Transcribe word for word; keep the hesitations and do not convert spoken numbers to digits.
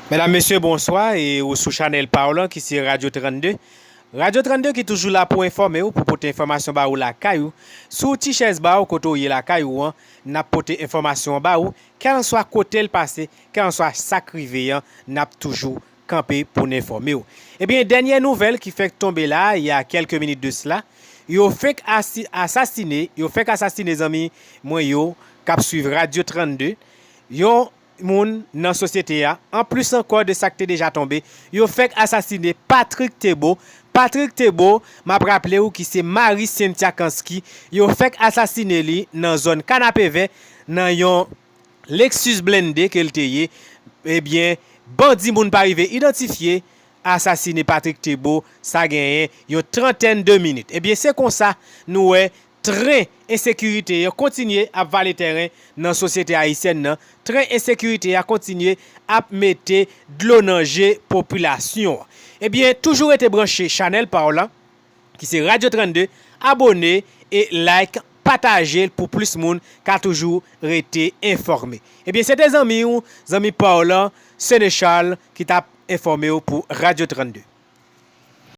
Medam, mesye, bonswa, e ou sou chanèl pa w lan ki se Radyo trannde. Radyo trannde ki toujou la pou enfòme w, pou pote enfòmasyon ba ou lakay ou. Sou ti chèz ba w kote w ye lakay ou an, n ap pote enfòmasyon an ba ou, kèlanswa kote l pase, kèlanswa sa k rive an, n ap toujou kanpe pou n enfòme w. Ebyen, dènyè nouvèl ki fèk tonbe la, il y a quelques minutes de cela, yo fenk asi-, asasine, yo fèk asasine zanmi mwen yo k ap swiv Radyo trannde, yon moun nan sosyete a, anplis ankò de sa k te deja tonbe, yo fèk asasine Patrick Thébault. Patrick Thébault, m ap raple w ki se mari Cynthia Kansky, yo fèk asasine li nan zòn Kanapevè, nan yon Lexus blende ke l te ye. Ebyen, bandi moun pa rive idantifye asasine Patrick Thébault, sa genyen yon trantèn de minit. Ebyen, se konsa nou wè tren ensekirite yo kontinye ap vale tèren nan sosyete ayisyèn nan. Tren ensekirite a kontinye ap mete dlo nan je popilasyon an. Ebyen, toujou rete branche chanèl pa w lan, ki se Radyo trannde, abone e like, pataje l pou plis moun ka toujou rete enfòme. Ebyen, se te zanmi w, zanmi pa w lan, Senechal, ki t ap enfòme w pou Radyo trannde.